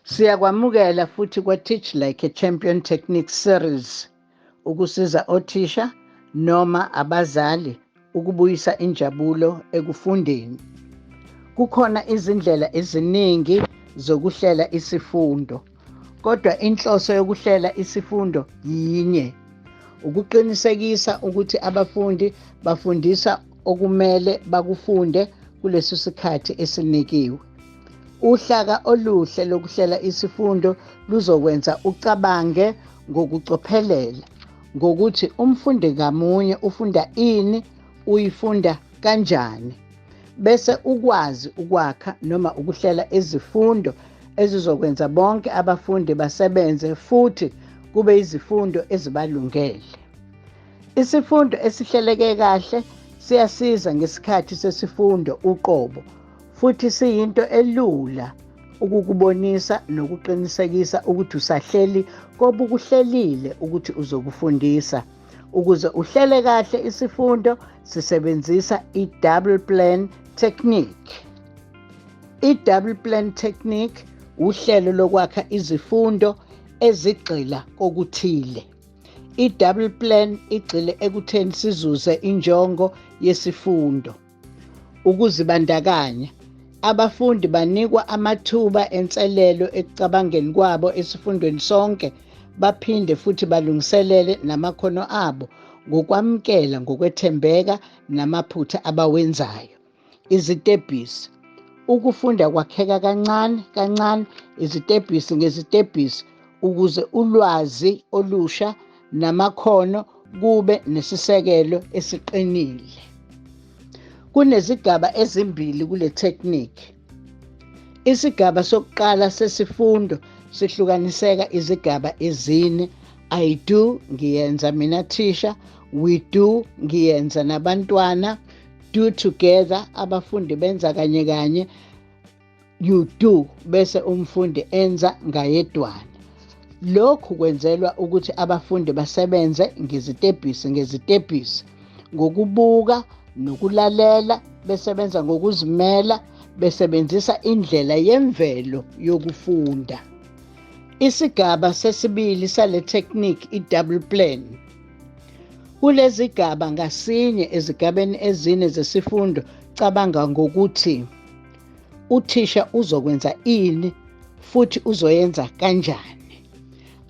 Siyakwamukela futhi kwa-Teach Like a Champion Technique Series ukusiza othisha noma abazali ukubuyisa injabulo ekufundeni. Kukhona izindlela eziningi zokuhlela isifundo, kodwa inhloso yokuhlela isifundo yinye, ukuqinisekisa ukuthi abafundi bafundisa okumele bakufunde kuleso sikhathi esinikiwe. Uhlaka oluhle lokuhlela isifundo luzokwenza ucabange ngokucophelela ngokuthi umfundi ngamunye ufunda ini, uyifunda kanjani, bese ukwazi ukwakha noma ukuhlela izifundo ezizokwenza bonke abafundi basebenze futhi kube izifundo ezibalungele. Isifundo esihleleke kahle siyasiza ngesikhathi sesifundo uqobo futhi siyinto elula ukukubonisa nokuqinisekisa ukuthi usahleli kobukuhlelile ukuthi uzokufundisa. Ukuze uhlele kahle isifundo sisebenzisa i-double plan technique. I-double plan technique uhlelo lokwakha izifundo ezigxila kokuthile. I-double plan igxile ekutheni sizuze injongo yesifundo. Ukuzibandakanya. Abafundi banikwa amathuba enselelo ekucabangeni kwabo esifundweni sonke, baphinde futhi balungiselele namakhono abo ngokwamukela ngokwethembeka namaphutha abawenzayo. Izitebhisi. Ukufunda kwakheka kancane kancane, izitebhisi ngezitebhisi, ukuze ulwazi olusha namakhono kube nesisekelo esiqinile. Kunezigaba ezimbili kule technique. Isigaba sokuqala sesifundo sihlukaniseka izigaba ezine. I do, ngiyenza mina thisha, we do, ngiyenza nabantwana, do together, abafundi benza kanye kanye, you do, bese umfundi enza ngayedwana. Lokhu kwenzelwa ukuthi abafundi basebenze ngezitebhisi ngezitebhisi, ngokubuka nokulalela, besebenza ngokuzimela, besebenzisa indlela yemvelo yokufunda. Isigaba sesibili sale technique i-double plan. Kulezigaba ngasinye ezigabeni ezine zesifundo, cabanga ngokuthi uthisha uzokwenza ini futhi uzoyenza kanjani,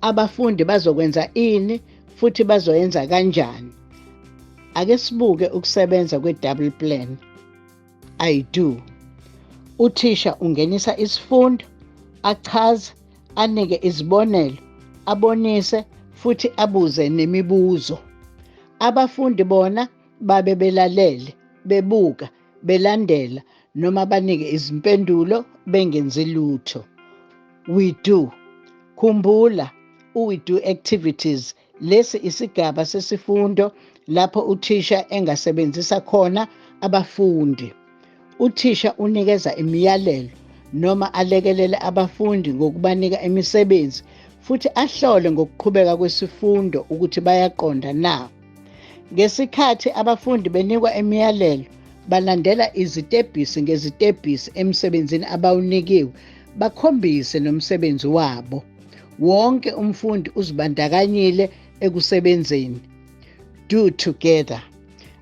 abafundi bazokwenza ini futhi bazoyenza kanjani. Ake sibuke ukusebenza kwe-double plan. I do. Uthisha ungenisa isifundo, achaze, anike izibonelo, abonise futhi abuze nemibuzo. Abafundi bona babe belalele, bebuka, belandela noma banike izimpendulo bengenzi lutho. We do. Khumbula, u-we do activities, lesi isigaba sesifundo lapho uthisha engasebenzisa khona abafundi. Uthisha unikeza imiyalelo noma alekelele abafundi ngokubanika imisebenzi futhi ahlole ngokuqhubeka kwesifundo ukuthi bayaqonda na. Ngesikhathi abafundi benikwa imiyalelo, balandela izitebhisi ngezitebhisi emsebenzini abawunikiwe, bakhombise nomsebenzi wabo. Wonke umfundi uzibandakanyile ekusebenzeni. Do together.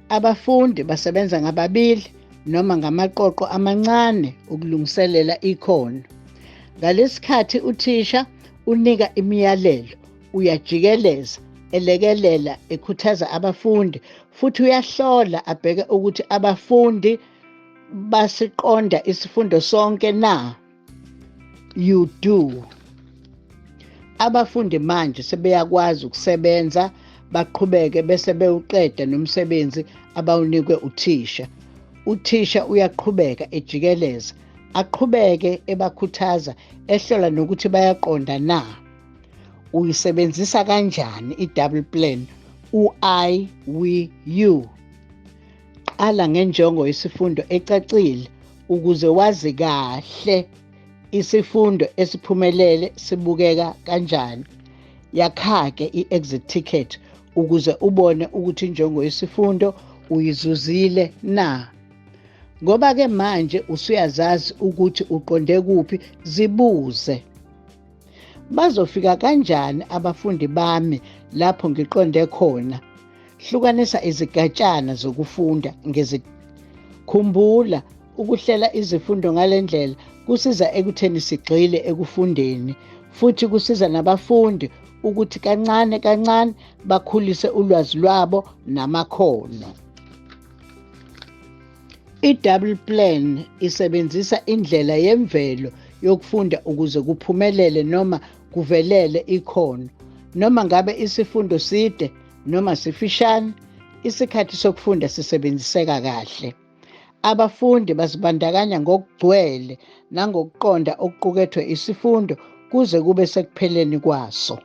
Abafundi basebenza ngababili noma ngamaqoqo amancane ukulungiselela ikhono. Ngalesikhathi uthisha unika imiyalelo, uyajikeleza, elekelela, ekhuthaza abafundi futhi uyahlola abheke ukuthi abafundi basiqonda isifundo sonke na. You do. Abafundi manje sebeyakwazi ukusebenza baqhubeke bese bewuqeda nomsebenzi abawunikwe uthisha. Uthisha uyaqhubeka ejikeleza, aqhubeke ebakhuthaza, ehlola nokuthi bayaqonda na. Uyisebenzisa kanjani i-double plan u-I, we, you? Qala ngenjongo yesifundo ecacile ukuze wazi kahle isifundo esiphumelele sibukeka kanjani. Yakha-ke i-exit ticket ukuze ubone ukuthi injongo yesifundo uyizuzile na. Ngoba-ke manje usuyazazi ukuthi uqonde kuphi, zibuze. Bazofika kanjani abafundi bami lapho ngiqonde khona? Hlukanisa izigatshana zokufunda ngezi Khumbula ukuhlela izifundo ngale ndlela kusiza ekutheni sigxile ekufundeni futhi kusiza nabafundi ukuthi kancane kancane bakhulise ulwazi lwabo namakhono. I-double plan isebenzisa indlela yemvelo yokufunda ukuze kuphumelele noma kuvelele ikhono. Noma ngabe isifundo side noma sifishane, isikhathi sokufunda sisebenziseka kahle. Abafundi bazibandakanya ngokugcwele nangokuqonda okuqukethwe isifundo kuze kube sekupheleni kwaso.